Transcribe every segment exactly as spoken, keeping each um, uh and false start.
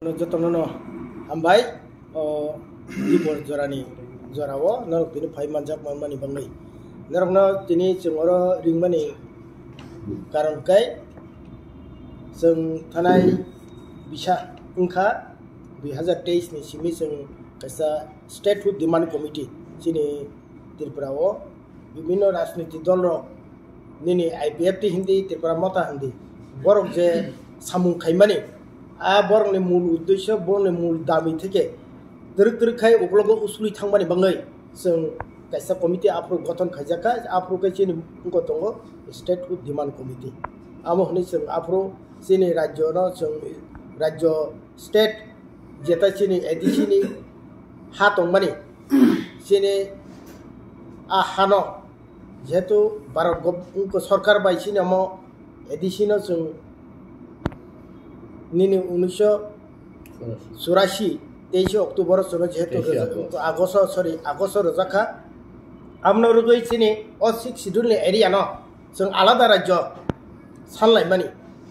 Jotono no hambai, o Dipor jorani jorao norok tini phai manjak manmani bangwi. Norokno tini chwng oro ringmani karon khe chwng thanai bisa wngkha dui hazar teis ni simi chwng kaisa Statehood Demand Committee chini Tripura o bibhinno rajniti dol rok nini I P F T hindi, Tripura Motha hindi, borok je samung khaimani, a borokni mul uddesyo, borokni mul dami theke twrwk twrwk khai uklogo usului thangmani bangwi chwng kaisa committee aphuru gothon khaijakha, aphuru khe chini wngkha tongo Statehood Demand Committee. Amo hwnwi chwng aphuru chini rajyo no chwng rajyo state jeta chini A D C ni ha tongmani chini a hano jehetu Bharat gov-, sorkar bai chini omo A D C no chwng nini unisho churashi teishe October o chwngno jehetu Teishe rwja-, August. August o, sorry, August o rwjakha. Amno rwgwi chini o six schedule ni area no chwng alada rajyo sanlaimani.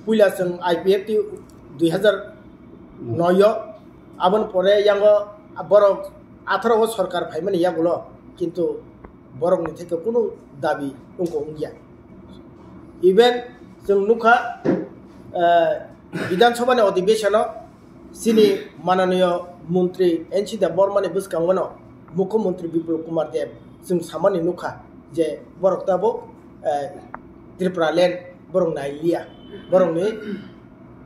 Puila chwng I P F T dui hazar noi o, aboni pore yango borok atharo o sorkar phaimani yagulo, kintu borokni theke kunu dabi wngkha wngya. Even chwng nukha, eh, Bidhan Sabha ni odhibeshon o chini mananiyo montri N C Debbarma ni bwskango no Mukhyamantri Biplab Kumar Deb chwng samani nukha je borok tabuk, eh, Tripura land borok nailiya, borokni,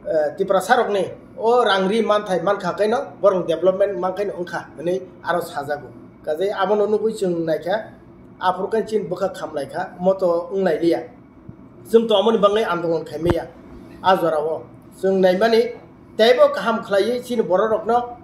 eh, Tiprasa rokni o rang ri manthai mankha kaino borok development mankhaino wngkha hwnwi aro sajago. Kaje abono nugwi chwng naikha, aphuru khe chini bwkha khamlaikha, moto wnglailiya. Chwng to amoni bagwi andolon khaimaya. A jorao chwng naimani teibo kaham khlaiwi chini bororokno,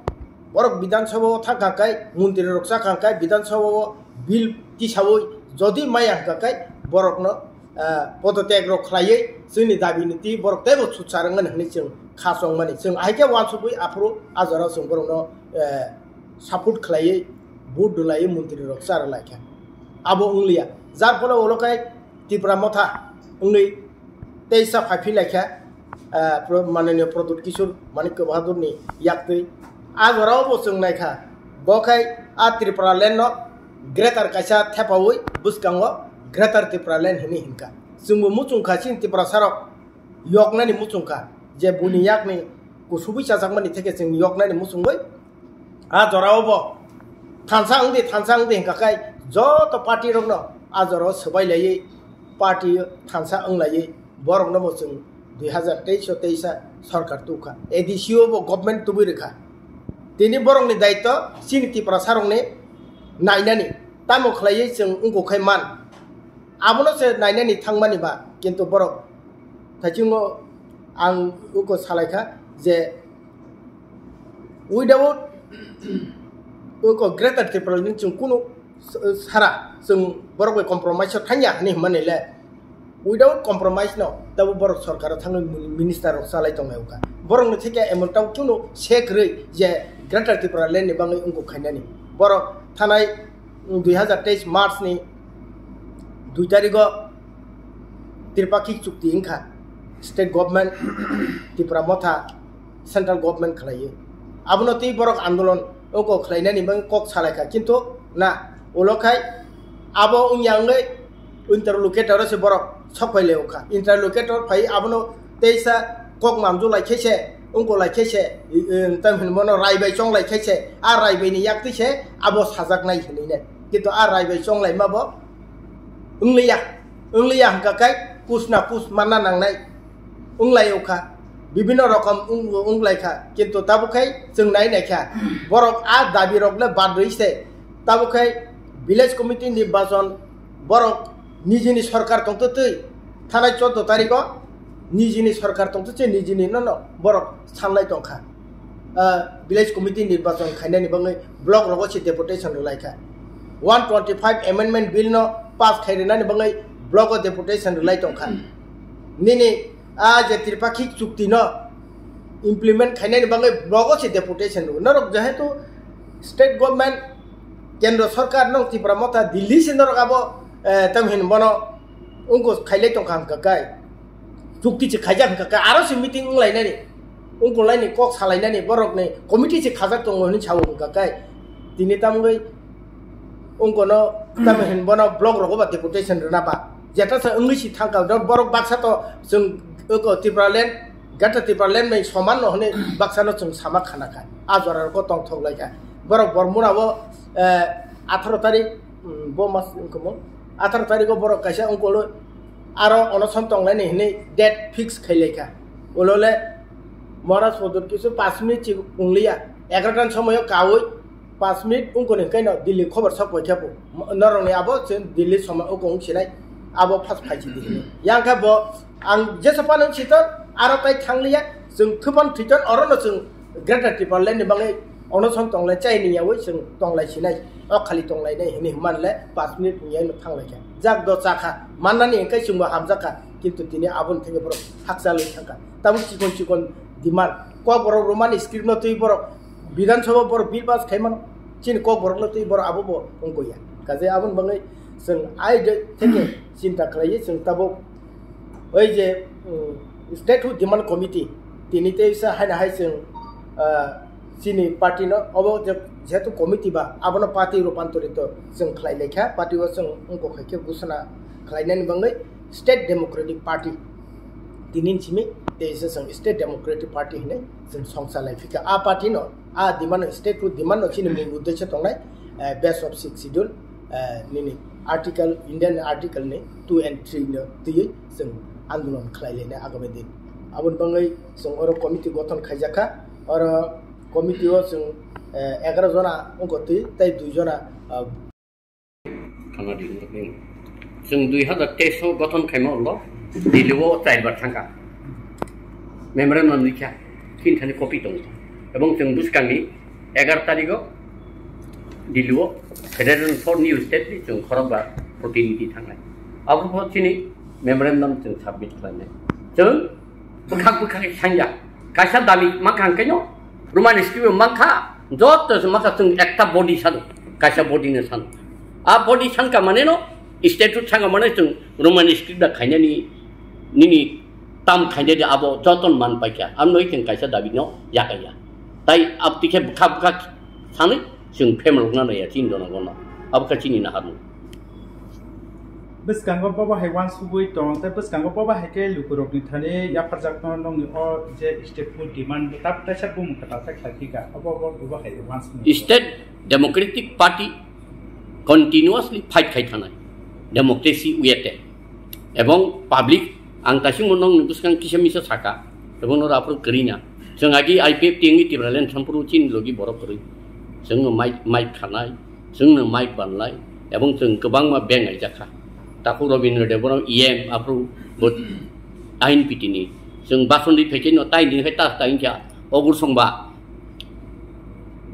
borok Bidhan Sabha o thangkha khe, montri rok chakha khe, Bidhan Sabha o bill tisawi jodi maya hwnkha khe, borokno, ah, podotyag rok khlaiwi chwngni dabi ni twi borok teibo sutsar wngmani hwnwi chwng kha chongmani. Chwng ahai khe uansukwi aphuru a jorao chwng borokno, eh, support khlaiwi vote rwlaiwi montri rok cha rwlaikha. Abo wngliya. Jar phole ulo khe Tipra Motha wngwi teisa phai phi laikha, ah, Pro-, Mananiya Pradyut Kishore Manikya Bahadurni yaktwi. A jorao bo chwng naikha, bo khai a Tripura land no greater kaisa thepawi bwskango Greater Tripura land hwnwi hinkha. Chwngbo muchungkha chini Tiprasa rok yoknani muchungkha, je buini yakni kusubui chajakmani theke chwng yoknani muchungwi. A jorao bo thansa wngdi, thansa wngdi hwnkha khe joto party rokno a jorao swbai laiwi party thansa wnglaiwi borokno bo chwng dui hazar teis o teisa sorkar tukha, A D C o bo government tubui rwkha. Tini borokni daitto chini Tiprasa rokni nainani, tamo khlaiwi chwng wngkha khe man, abono se nainani thangmani ba, kintu borok thaichungo ang uko salaikha je without uko Greater Tripura ni chwng kunu s-, sara chwng borok bai compromise o thangya hwnwi hwnmani le, without compromise no tabuk borok sorkar o thangwi minister rok chalai tongnai wngkha. Borok ni theke emon tabuk chwngno se kwrwi je Greater Tripura land ni bagwi wngkuk khainani. Borok thanai dui hazar teis March ni dui tarigo Tripakhik chukti wngkha state government, Tipra Motha, central government khlaiwi. Abono twi borok andolon oko khlainani bagwi kok salaikha, kintu na, ulo khai abo wngya wngwi interlocutor o se borok sok phai lai wngkha. Interlocutor phai abono teisa kok manju lai khe se, wngko lai khe se, i-, i-, tam hinwi bono rai bai chong lai khe se, a rai bai ni yak twi se abo sajaknai hinwi nai. Kintu a rai bai chong lai ma bo wngliya, wngliya hwnkha khe kus na kus manna nangnai wnglai wngkha, bibhinno rokom wng-, wnglaikha, kintu tabuk khai chwng nai naikha, borok a dabi rok le bad rwi se, tabuk khai village committee ni nirbachon borok nijini sorkar tongtwi twi thanai chordo tarigo nijini sorkar tongtwi twi nijini no no borok sanlai tongkha. Ah, village committee nirbachon khainani bagwi block rogo se deputation rwlaikha. One twenty five amendment bill no pass khai rwnani bagwi block o deputation rwlai tongkha. Nini a je Tripakhik chukti no implement khainani bagwi block o se deputation rw. Norok jehetu state government, kendro sorkar no Tipra Motha Delhi se norok abo, eh, tam hin bono wngko khailai tongkha hwnkha kai. Chukti se khaijak hwnkha kai, aro se meeting wnglainani. Ungkulaini kok salainani borokni committee se khajak tongo hinwi sao wngkha kai. Tini tamgwi ungkono tamo hin bono block rogo ba deputation rwna ba. Jeta sa wngwi si thangkha, do borok baksa to chwng oko Tipraland, Greater Tipraland bai soman no hinwi baksa no chwng sama khana kha. A jora rogo tongthok lai kha. Borok Bormura o, eh, atharo tarik, mm, bo mas wngkha mo. Atharo tariko borok kaisa ungkolo aro onoson tonglaini hinwi date fix khai lai kha. Ulole Maharaj Podur kisu pash minute chi pungliya, egarotan somoyo kawi pash minute ungkoni hinkaino Delhi khobor sok pai kha bo. Norokni abo chwng Delhi somoy ungkong sinai abo first phai si di hinwi. Yang kha bo ang jesa phano siton aro tai thangliya, chwng thuphan thwiton orono chwng Greater Tipraland ni bagwi onoson tonglai chaini yawi chwng tonglai sinai, o khali tonglai nai hinwi hwnmanle pash minute wngya no thanglai kha. Jak do chakha, mannani hwnkhe chwngbo hamjakha, kintu tini aboni theke borok hakchalwi thangkha. Tabuk chikon chikon demand, kok borok romani script no twi borok Bidhan Sabha borok bill pass khai mano, chini kok borok no twi borok abo bo wngkha ya. Kaje aboni bagwi chwng ai de theke chinta khlaiwi chwng tabuk Oi je, um, Statehood Demand Committee, tini tei sa haino hai chwng, ah, chini party no obo je, jehetu committee ba, abono party rupantorito chwng khlai lai kha, party o chwng wngkok hai khe gusana khlainani bagwi State Democratic Party tini simi tei sa chwng State Democratic Party hinwi chwng songcha lai phikha. A party no, a demand, statehood demand no chini mung uddesho tongnai, eh, base of Sixth Schedule, eh, nini article, Indian article ni two and three no twiwi chwng andolon khlai lainai agami din. Aboni bagwi chwng oro committee gothon khaijak kha. Oro committee o chwng, eh, egaroh jona wngkha twi tei dui jona, ah, Khana di, wngkha twi. Chwng dui hazar teis o gothon khaima ulo Delhi o char bar thangkha. Memorandum likha, tin thani copy tongo. Ebong chwng bwskangni egaroh tarikh o Delhi o Federation for New State ni chwng khorokbar protinidhi thangnai. Abo bo chini memorandum chwng submit khlainai. Chwng bwkhak bwkhak khe sangya. Kaisa dabi mankha hwnkhe no Roman script o mankha, joto se mankha chwng ekta body sano, kaisa body no sano. A body sanka mane no statute sanga mane chwng Roman script da khainani nini tam khainani abo joton man paikha. Amno chwng kaisa dabi no yakaya. Tai abtwi khe bwkha bwkha sanwi chwng phemalokna naiya chini jonogono. Abo khe chini naharmung. Bwskango bobo hai wansugwi tong, tei bwskango bobo hai khe lukurokni thani yapharjakno nongni o je statehood demand bo tab kaisa bumung kwtal khe khlai phika. Obo bo bobo hai wansugwi. State Democratic Party continuously fight khai thanai democracy way te. Ebong public ang kaisa mo nongni bwskang kisa misa saka, ebong noro aphuru kwrwina. Chwng agi I P F T wngwi Tipraland thampuru chini logi borok kwrwi. Chwngno mic, mic khanai, chwngno mic banlai, ebong chwng kwbangma beng aijakha. Takhuk Rabindra Debbarma E M aphuru bo ain pitini. Chwng basonri phaikhe no tai din khai tas tai kha ogur songba.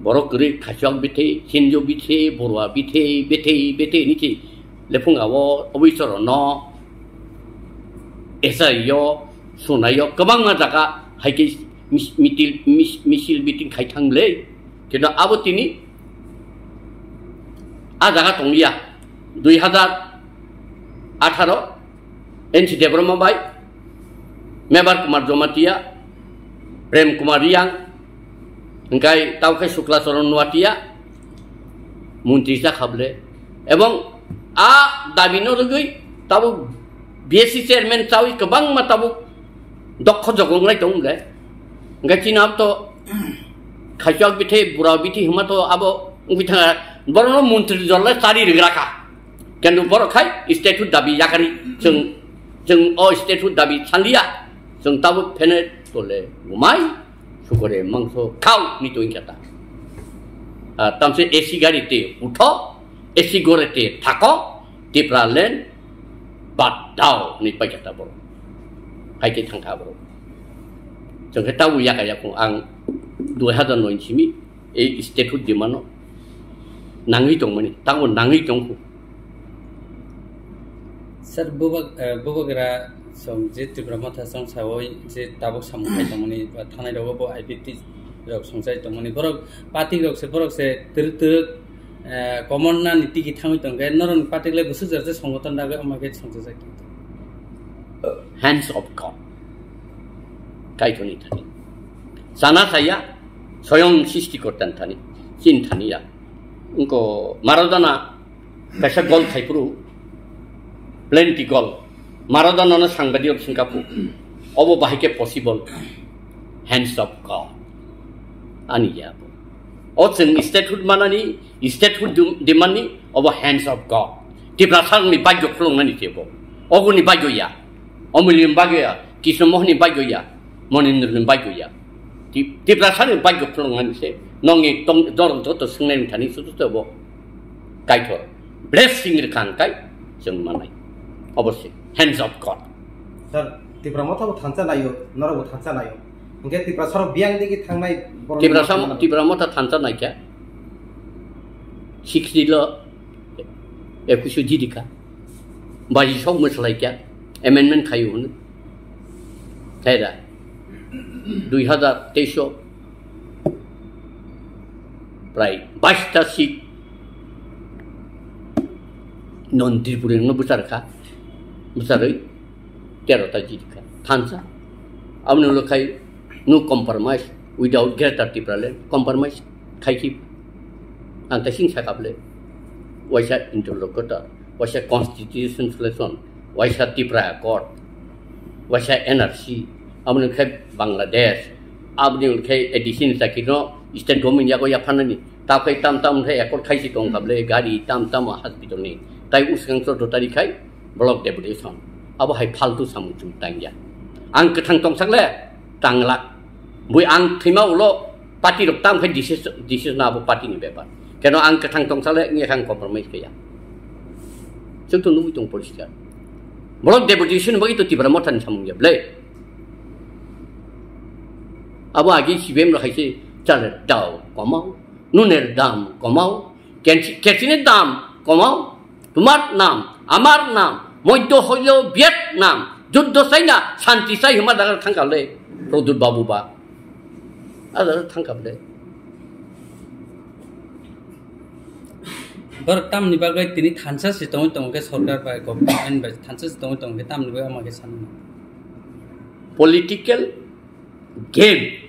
Borok kwrwi khachok bithe, sinjo bithe, borwa bithe, bethe, bethe ni khe lephung abo obisoro no S I yo, sunai yo, kwbangma jaga hai khe mis-, mitil-, mis-, misil meeting khai thang le. Kintu abo tini a jaga tong liya. Dui hazar atharo N C Debbarma bai, Mebar Kumar Jamatia, Prem Kumar Riang, hingkai tau khe Sukla Charan Noatia, montri cha khable. Ebong a dabi no rwgwi tabuk B S C chairman chawi kwbangma tabuk dokho jogong lai tong le. Hingkai chini abo to khaichok bithe, bura bithe hima to abo wngwi thanga borokno montri jor lai chari rwgra kha. Kintu borok khai statehood dabi yakari chwng, chwng o statehood dabi sanliya. Chwng tabuk phene tole umai sukore mangso khao ni to wngkha ta. Ah, tamse A C gari te utho, A C gore te thako, Tipraland bad dao ni paikha ta borok. Hai khe thangkha borok. Chwng khe tabuk yaka yakung ang dui hazar noi simi ei statehood demand no nangwi tongmani, tamo nangwi tongkhu. Sir, bubagra, eh, bubagra song je Tipra Motha song sawi je tabuk samung khai tongmani, ba thanai rogo bo I P T rok songchai tongmani, borok party rok se, borok se twrwk twrwk, eh, common na ni tigi thangwi tongkhe norok ni party le bwswk jar je songoton dagwi ama khe songchajak. Hands of God. Kaitorni thani. Sana saya, soyong sisti kortan thani, chin thani ya. Engko Maradona kaisa gol khaipuru, plenty gol. Maradona no sangbadio singkapu. Obo bahai ke possible. Hands of God. Ani ya bo. O chwng statehood manani, statehood dum-, demandni, obo hands of God. Tiprasani bagyo khulungnani tebo. Oguni bagyo ya. Omulini bagyo ya. Krishna Mohanni bagyo ya. Monindroni bagyo ya. Ti-, Tiprasani bagyo khulungnani se. Nongni tong, dor joto swngnai thani sutu tebo. Kaithor. Blessing rikha hwnkhe chwng manai. Obossi. Hands of God. Sir, Tipra Motha bo thansa naio, norok bo thansa naio. Hwnkhe Tiprasa rok biyang digi thangnai borok Tiprasa, ni Tipra Motha thansa naikha. Sixty lo ekush jidikha. Baji sok mwsalaikha. Amendment khaio hwnwi. Thaira. Dui hazar teis o prai bais ta seat non Tripuri no bwchar kha. Bwcharwi tero ta jidikha. Thansa. Aboni ulo khai no compromise without Greater Tipraland. Compromise khai khi ang ta sing sakable. Waisa interlocutor, waisa constitution selection, waisa Tipra Accord, waisa N R C, aboni khai Bangladesh, aboni khai addition sakino state government yago yaphanani. Takhai tam tam khai accord khaisi tong kable, gari tam tam hospital ni. Tai usgang chordo tari khai block deputation. Abo hai faltu samung chung tangya. Ang kwthang tongsak le tanglak. Bui ang thwima ulo party rok tam khai decision, decision abo party ni bepar. Keno ang kwthang tongsak le ngi khang compromise kaya. Chung to nugui tong poriskar. Block deputation bagi to Tipra Motha ni samung ya ble. Abo agi C P M rok hai se chale dao komao. Nunir dam komao, kensi-, kersini dam komao, tumar nam, amar nam, moiddo hoilo Vietnam, juddo chaina, santi chai hwnma dagar thangkha le, Produt Babu ba. A dagar thangkha le. Bor tamni bagwi tini thansa si tongwi tongkhe sorkar bai, government bai thansa si tongwi tongkhe tamni bagwi ama khe sanma. Political game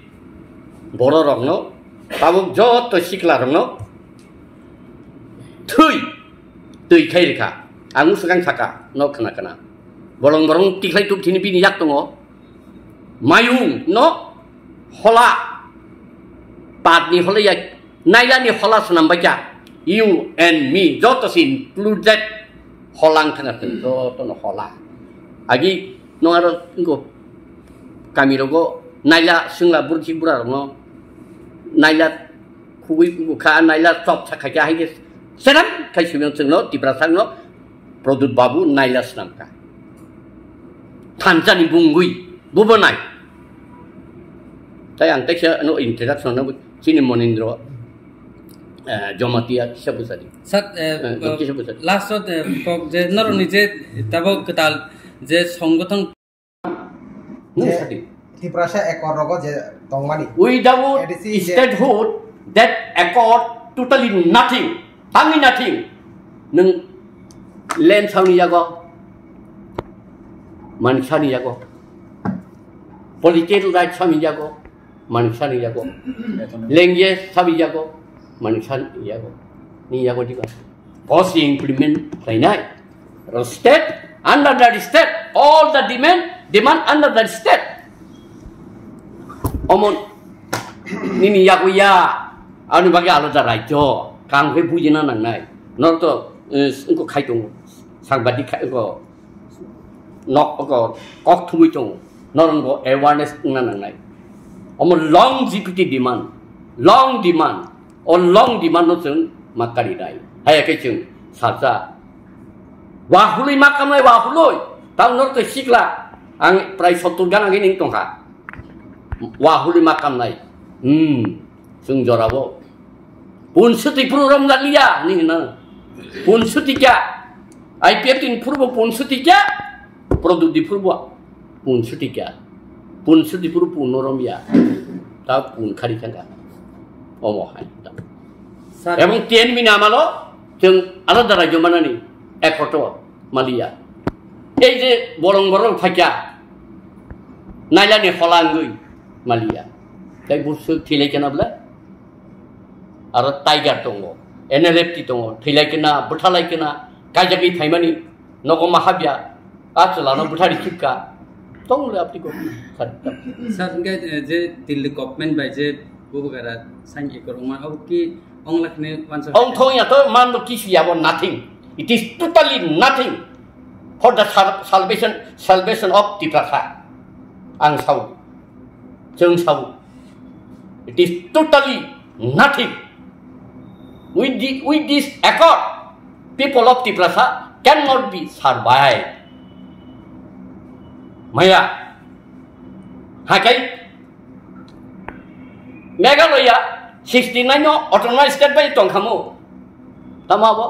borok rokno, tabuk joto sikla rokno thwi twi khai rikha. Ang swkang saka no khna khna. Bolong borong tikhlai tuk thini bini yak tongo. Mayung no hola patni hola ya nailani hola swnam baikha. You and me joto si included holang thana joto no hola. Agi no aro ngo kami rogo naila singla burji bura rokno naila khugui bukha naila chop sakha kya hai seram khai sumyang chwngno Tiprasa no Produt Babu naila swnamkha. Thansa ni bungwi bubo nai. Tai ang kaisa no introduction no chini Monindro, eh, Jomatia kisa bujadi. Sir, eh, Eh, kisa bujadi. Last o, eh, kok je noroni je tabo kwtal je songothon Nung je sadi. Tiprasa ekor rogo je tongmani. Without A D C je statehood, that accord totally nothing. Tangi nothing. Nung land sami yago. Mansani yago. Political right sami yago. Mansani yago. Language sami yago. Mansani yago. Ni yago diba. Policy implement khlainai. State, under the state, all the demand, demand under the state. Omon nini yago ya, ani bagi alada rajyo, kang khe bujina nangnai. Nor to, eh, engko khai tongo, sangbadik khai engko, nok engko, kok thumui tongo. Nor engko awareness wngna nangnai. Omo long G P T demand, long demand. O long demand no chwng ma kari nai. Haya khe chwng salsa. Wahului ma kamnai wahului. Tang nor tei sikla. Ang prai sottur gan agi ning tongkha. Wahului ma kamnai. Hmm. Chwng jorabo. Punsuti puru rom daliya ni hino. Punsuti kya? I P F tin puru bo punsuti kya? Produk di puru bo. Punsuti kya? Punsuti puru pun norom ya. Ta pun khari khangka. Omo hai ta. Sir. Ebong tien bini amalo chwng alada rajyo manani ekoto maliya. Ei je borong borong phakya. Nailani holangwi maliya. Tei busu thilai kena bla. Aro Tiger tongo, N L F T tongo, thilai kena, bwthalai kena, kaijagwi phaimani, nogo ma habya, a chwlano bwthari khibka, tong le apni ko. Sir, hingke, eh, je Delhi government bai je bubugara sain ekor wngma, abo ki ong lakhni wansa. Ong thong ya to man bo kisu ya bo nothing. It is totally nothing for the sal-, salvation, salvation of Tiprasa. Ang sao, chwng sao. It is totally nothing. With the, with this accord, people of Tiprasa cannot be survived. Maya, hakai Meghalaya sixty nine no autonomous state bai tongkhamu. Tamo abo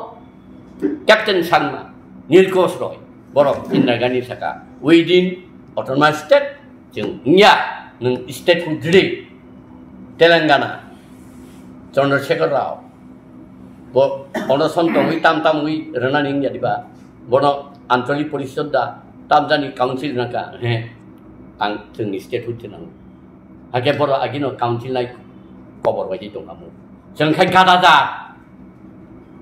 Captain Sangma, Nilkosh Roy, borok Indira Gandhi saka within autonomous state. Chwng wngya, nwng state hood rwdi, Telangana, Chandrasekhar Rao, bo, bono son tongwi tam tam wi rwnani wngya diba? Bono Anchalik Porishod da tamjani council nangka, he, ang chwngni state hood se nango. Hakhe borok agino council nai kobor bai tongkhamu. Chwng khai gada da.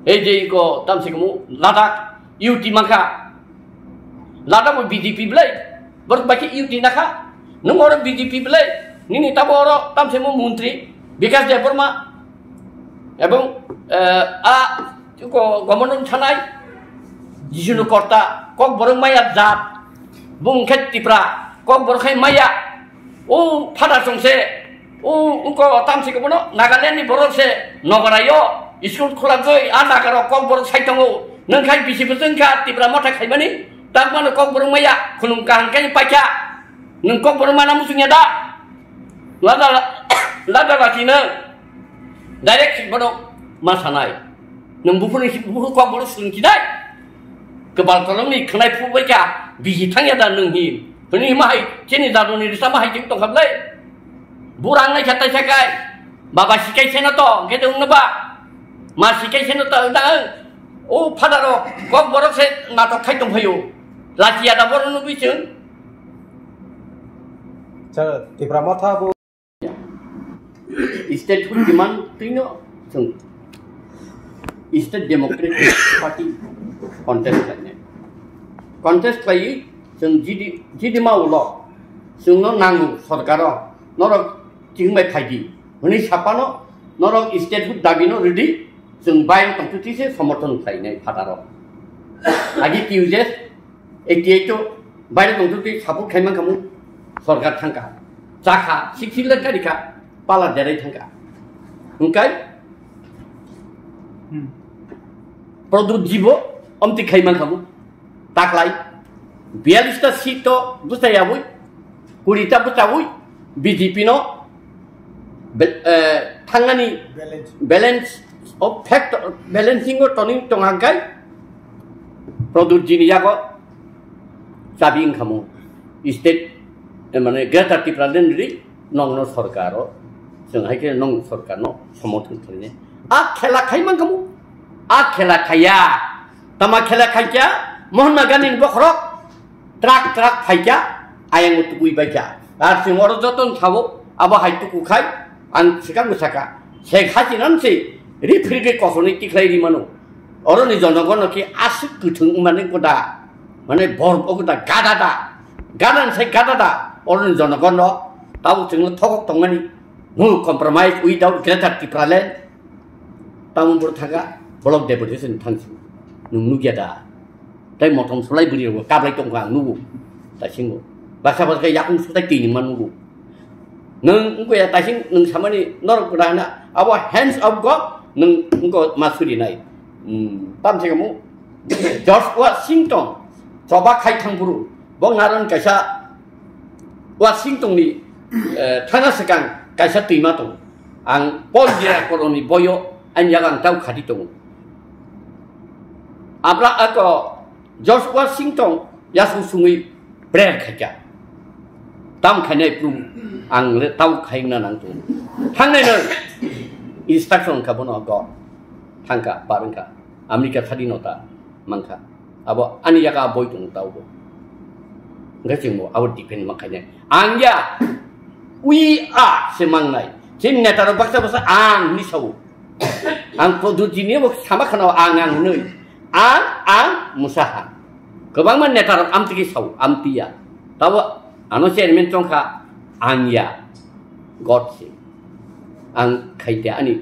Ei je iko tamsi kumu Ladakh U T mangkha. Ladakh bo B J P belai. Borok bai khe U T nakha. Nung oro B J P belai. Nini tabo oro tamsi mo montri Bikash Debbarma. Ebong, eh, a, ko governor thanai. Jisunu Korta, kok borok maya jat. Bung khe Tipra, kok borok khai maya. O phada chwngse, o, o ko tamsi kobono Nagaland ni borok se nogarayo, school khulagwi, a nagarok kok borok sai tongo. Nwng khai bisi bwswng kha Tipra Motha khaimani, tak mano kok borok maya, khulum kaham khe paikha. Nwng kok borok mana muchungya da? Lada, lada lachino. Direct bono ma sanai. Nwng buphuru, buphuru kok borok swrwng khinai. Kwbal kolomni khwnai phuk bai kha, bisi thangya da nwng hin. Hwnwi ma hai, chini daduni risa ma hai chwng tongkha bwlai. Burang nai kha taisa kai. Baba sikai seno to, hwnkhe de wngno ba. Ma sikai seno to, wngda wng. O phadaro, kok borok se natok khai tongphaio. Lachiya da borok nugwi chwng. Sir, Tipra Motha bo. State hood demand twino chwng State Democratic Party contest khlainai. Contest khlaiwi chwng G D, G D ma ulo chwngno nango sorkaro, norok chwng bai phaidi hwnwi sapano norok state hood dabino rwdi, chwng bai tongthu thise somorthon khlainai phataro. Agi T U J S eighty eight o baire tongthu tei support khai mankha mung sorkar thangkha, chakha, sixty lakh karikha, pala derai thangkha. Hwnkhe Pradyut G bo omtwi khai mankha mung taklai biyallis ta seat to bwchayabwi, kuri ta bwchawi B J P no be-, eh, thangnani balance, balance of factor, balancing o toning tong hangkai Pradyut G ni yago chabi wngkhamu state, eh, mane Greater Tipraland ri nongno sorkaro, chwng hai khe nong sorkarno somorthon khlainai. A khela khai mankhamu, a khela khaiya, tama khela khaikya, Mahatma Gandhi ni bokhorok trak trak phaikha, ayang o tukui baikha. Ar chwng oro joto no sabo, abo hai tuku khai, ang swkang bwsakha. Sheikh Hasina no se, ri phirigwi kosonwi tikhlai ri mano. Oro ni jonogon no khe aswk kwthwng wngmani koda, mane bor o koda gada da, gada ni sai gada da, oro ni jonogon no tabuk chwngno thokok tongmani, no compromise without Greater Tipraland, tamo boro thangkha, block deputation thangsi, nwng nukya da. Tei motom sulai bwrwi rok kablai tongkha ang nugo. Taisingo. Baksa baksa yakung sutai tini ma nugo. Nwng wngkha ya taising nwng samani norok kwda hwna. Abo hands of God nwng wngkha ma suri nai. Hmm, tam se mo George Washington choba khai thang buru. Bo naron kaisa Washington ni, eh, thana swkang kaisa twima tong. Ang Paul Diakoro ni boyo ang yagang tau khadi tongo. Abra ako George Washington yasung sungwi prayer khaikha. Tam khainai prum ang le tau khaina nang tu. Thangnai no instruction kha bono God. Thangkha, parwngkha. America thadi no ta mankha. Abo ani yaga boi tong tau bo. Hingke chwng bo abo defend ma khainai. Ang ya We are se mangnai. Chini neta rok baksa baksa ang hinwi sao. Ang Pradyot ni bo sama khana ang ang hinwi. Ang, ang musaha. Kwbangma neta rok amtwi khe sao, amtwi ya. Tabo ano chairman chongkha, ang ya. God se. Ang khaite ani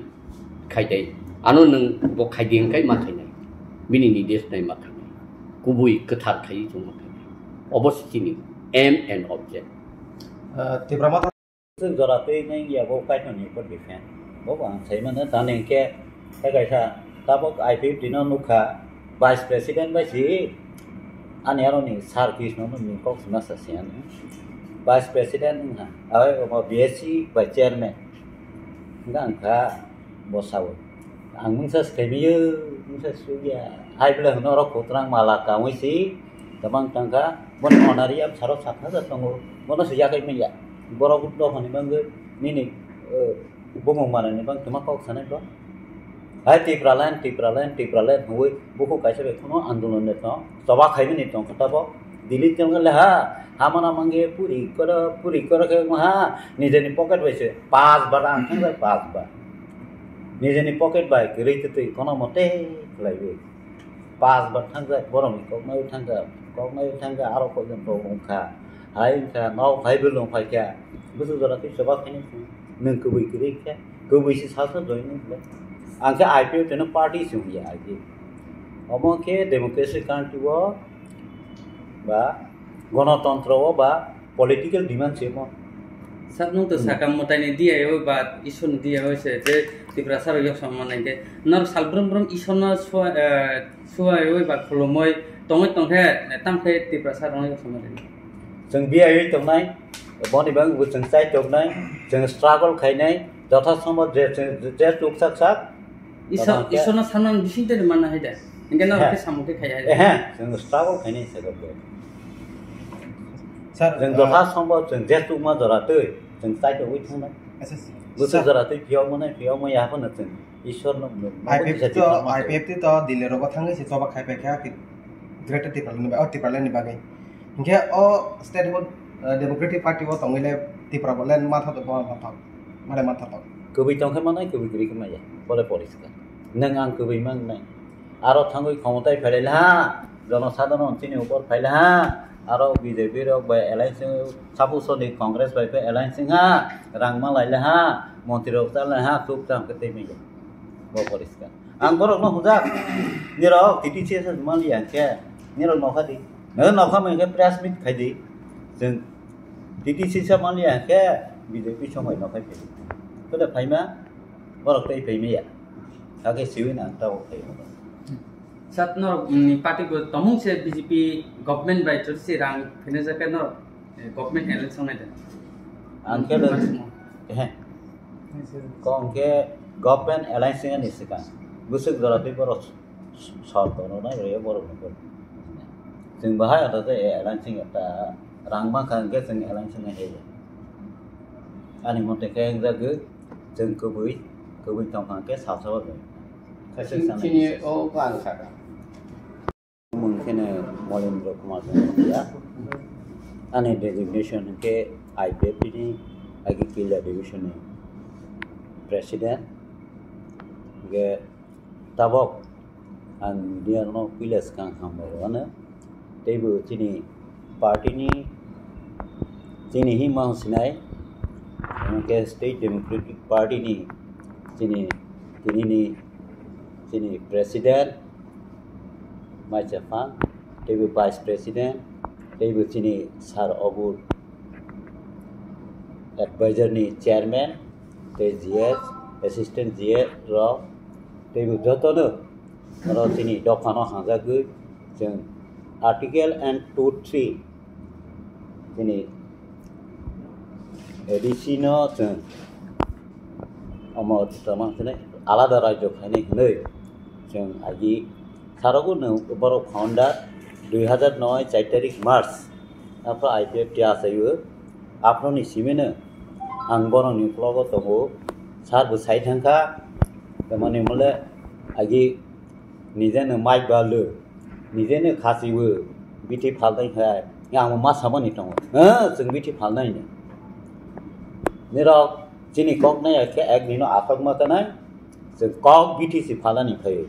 khaite. Ano nwng bo khaidi hwnkhai ma khainai. Bini nides nai ma khainai. Kubui kwthar khai chong ma khainai. Obo se chini aim and object. Ah, Tipra Motha. Chwng jora twi nang ya bo Kaitorni upor depend. Bo ang sai mano, tani hwnkhe hai kaisa tabok I P F T no nukha, Vice President bai si ani aroni Sir Krishna no ni kok sima sa siyan. Vice President wngkha, abai omo B S C bai Chairman. Hwnkha ang kha bo sao. Ang mungsa swkhaimio, mungsa swkya. Hai bwlai hwno oro kwtwrang mala kaui si, tabang tangkha, bono honorarium saro sat hajar tongo, bono se yakhai manya. Borok dophani bangwi nini, eh, bumung manani bang twma kok sanai bo. Hai Tipraland, Tipraland, Tipraland hwnwi bukhuk kaisa bai phano andolon de tong, choba khaimani tong kha tabok. Delete tong kha le ha, hamana mangge puri koro, puri koro khe ha, nijeni pocket bai se, pas bar ang thang bai pas bar. Nijeni pocket bai kwrwi twtwi kono mote khlaiwi. Pas bar thangjak, borokni koknai thangjak, koknai thangjak, aro koijon tok wngkha. Hai wngkha, nok hai belong phaikha. Bwswk jora tei choba khainai se. Nwng kwbwi kwrwi khe, kwbwi se sasa join wngkha. Ang khe I P F T no party se wngya agi. Omo khe democracy country o ba Gonotontro o ba political demand se mo. Sir, nwng to Hmm. sakha mwtaini D I O ba Ishwar ni D I O se je Tiprasa rok yok samani hwnkhe norok sal brum brum Ishwar no sua, eh, suaiwi ba khulumwi tongwi tongkhe, eh, tamkhe Tiprasa rok yok samani. Chwng D I O tongnai, boni bang bo chwng chai tongnai, chwng struggle khainai, jotha somo je, je, je chuk sak sak, Isor, Tama khe Isorno sanmani bising twi manna hai da. Hingke norok Ehe. Khe samung khe khai hai da. Ehe, chwng struggle khainai se kok. Sir, Chwng uh, jotha sombho chwng je chukma jora twi chwng chai tongwi thangnai. Acha, Bwswk sir. Jora twi phiyok mwnai, phiyok maya phano chwng Isorno I P F T to, I P F T to Delhi rogo thangwi se choba khai paikha ki Greater Tipraland ni ba-, oh, Tipraland ni bagwi. Hingke o state bo, uh, Democratic Party o tongwi le Tipra bo le matha to, matha to, mare matha to. Kwbwi tongkhe manai, kwbwi kwrwi khe maya. Bole poriskar. Nwng ang kwbwi mangnai. Aro thangwi khomotai phailai laha, jonosadharon chini upor phai laha, aro B J P rok bai alliance wng, suppose ni Congress bai khe alliance wngha, rang malai laha, montri rok cha laha, chukcham khe tei maya. Bo poriskar. Ang borok no hujak, nirok T T C S mali ang khe, nirok nokha di. Nirok nokha mui khe press meet khai di. Chwng T T C S mali ang khe B J P song bai nokhai phai di. Khe phaima, borok tei phaimaya. Hakhe siwi nang tabok phai. Sat norok ni party bo tomung se B J P government bai chori se rang phene jake norok, eh, government election nai de. Ang khe Mas mo. He. Kong khe government alliance ni sikang. Bwswk jora tei borok sor tono nai rw borok ni. Chwng bahai ata je alliance ta rang bangkha hwnkhe chwng alliance nai he. Ani mote khe wng jagwi chwng kwbwi, kwbwi tongkha hwnkhe salsa o. Chini o ang sakha. Mung kheno Molendra Kumar Jamatia. Ani designation hwnkhe I P F T ni Agikila division ni president. Hwnkhe tabok ang media no puila swkang hambai rw ano. Teibo chini party ni chini himma sinai, hwnkhe State Democratic Party ni chini, tini ni chini president, Maichaphang, teibo vice president, teibo chini sir Obur, advisor ni chairman, tei G S, assistant G S rok, teibo jotono oro chini dophano hangjagwi chwng article and two three chini A D C no chwng omo tongma hwnwi alada rajyo khainai hwnwi chwng agi sarogo no borok founder dui hazar noi char tarik March aphro I P F T achaio aphro ni simino ang borokni uklogo tongo sir bo sai thangkha tamani mole agi Nijeno mic balw, nijeno khasiwo, bithi phalnai khai, ang ma samani tongo. Ha, chwng bithi phalnai no. Nirok chini kok nai khe ek nino aphak ma kanai, chwng kok B T C phalani phai.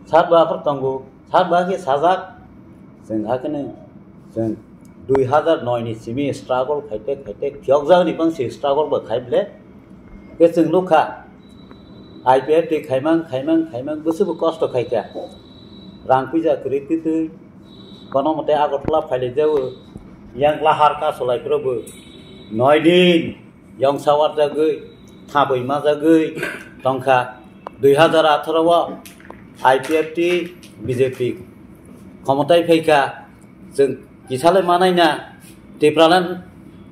Sat ba aphar tongo, sat ba khe sajak, chwng hakhe nw chwng dui hazar noi ni simi struggle khaite khaite phiyokjak ni bangsi struggle bo khai ble. Khe chwng nukha, I P F T khaimang khaimang khaimang bwswk bo kosto khaikha. Rang puisa kwrwi twtwi kono mote Agartala phailaijao, yang lahar kasolai phuru bo noi din yongsa warjagwi thabwi majagwi tongkha. Dui hazar atharo o I P F T B J P khomotai phaikha, chwng kisalai manai na Tipraland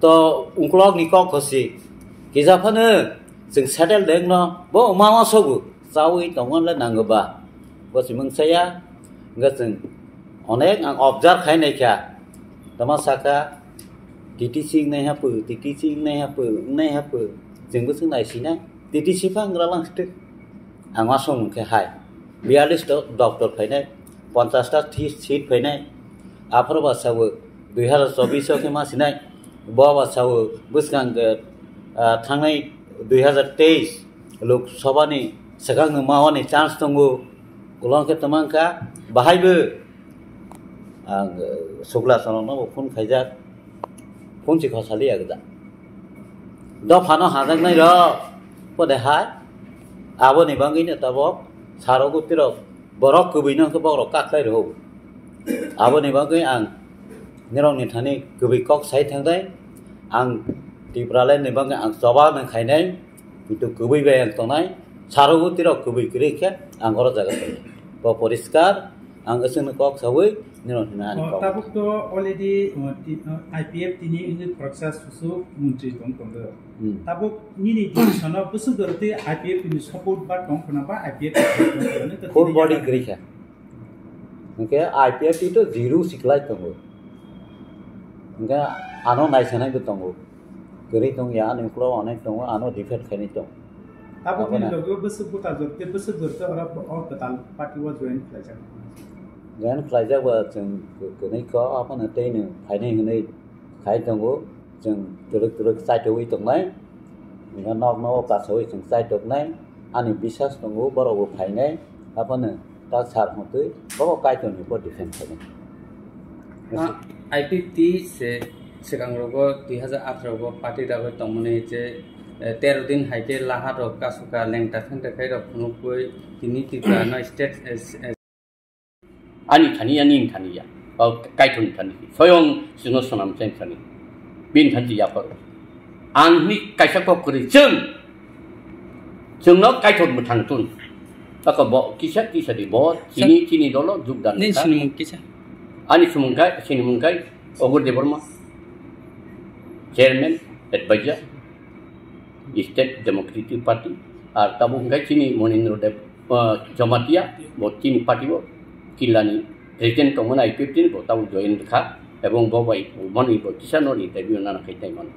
to ungkulok ni kok khosi kisa phano chwng settle dengno bo mama sogo chawi tongwan le nango ba bo si mungsaya. Hwnkhe chwng onek ang observe khai naikha, tama saka T T C wngnai hapu, T T C wngnai hapu, wngnai hapu, chwngbo chwng naisinai T T C pha wngwra lang site. Ang aswk hwnkhe hai biyalis ta doctor phainai, ponchas ta thi-, seat phainai, aphuru ba sawo dui hazar chobbish o khe ma sinai, bo ba sawo bwskang khe, ah, thangnai dui hazar teis Lok Sabha ni swkang ma wani chance tongo, ulo khe tama wngkha bahai bo. Ang, eh, Sugla Chorokno bo phone khaijak, phone si khosaliya gda. Dophano hajaknai rok, pode hai, aboni bagwino tabok, saro guttirok, borok kwbwino hwnkhe bokrok kaklai rw. Aboni bagwi ang nirokni thani kwbwi kok sai thangnai, ang Tipraland ni bagwi ang choba nang khainai, Kintu kwbwi bai ang tongnai, saro guttirok kwbwi kwrwi khe ang oro jaga tongnai. Bo poriskar, ang aswkno kok sawi, nino hwnna ani Oh, kok. Tabuk to already, oh, ti-, oh, I P F T ni wngwi khoroksa susuk montri tong tongo. Hmm. Tabuk nini decision o bwswk dorotwi I P F T ni support ba tong khna ba I P F T ni support tong khna to Full tini body jaga kwrwi kha. Hwnkhe I P F T to zero siklai tongo. Hwnkhe ano naisanai bo tongo. Kwrwi tong ya, ani ukulok onek tongo, ano defend khainai tong. Abo Abo bini na. Logo bwswk buta jor tei bwswk jor tei oro o kwtal party o join khlaijak. Join khlaijak ba chwng kwnwi kok, abono tei nwng phainai hwnwi khai tongo, chwng twrwk twrwk chaitogwi tongnai, hwnkhe nok nogo kasawi chwng chaitoknai, ani bisas tongo, borok bo phainai, abono tak sar hwntwi bobo Kaitorni upor depend khainai. Ah, I P T se swkang rogo dui hazar atharo rogo party dagwi tongmani je, eh, tero din hai khe laha rok kasuka lengta khengta khai rok phunukgwi tini Tripura no state, eh, eh, Ani thani ya, nini thani ya. Ba Kaitorni thani. Soyong chwngno swnam chen thani. Bini thani ya pharo. Ang hwnwi kaisa kok kwrwi chwng. Chwngno Kaitor mwthang tun. Tako bo kisa kisa di bo chini, chini dolo jugdan Nini kha. Sinimung kisa? Ani sumung kai, sinimung kai Ogur Debbarma. Chairman, advisor, State Democratic Party. Ar tabuk hwnkhe chini Monindra Deb, ah, Jamatia, bo chini party bo Killani president tongmani I P F T ni bo tabuk join kha. Ebong bo bai mani bo kisa noni interview nana khai tai mano.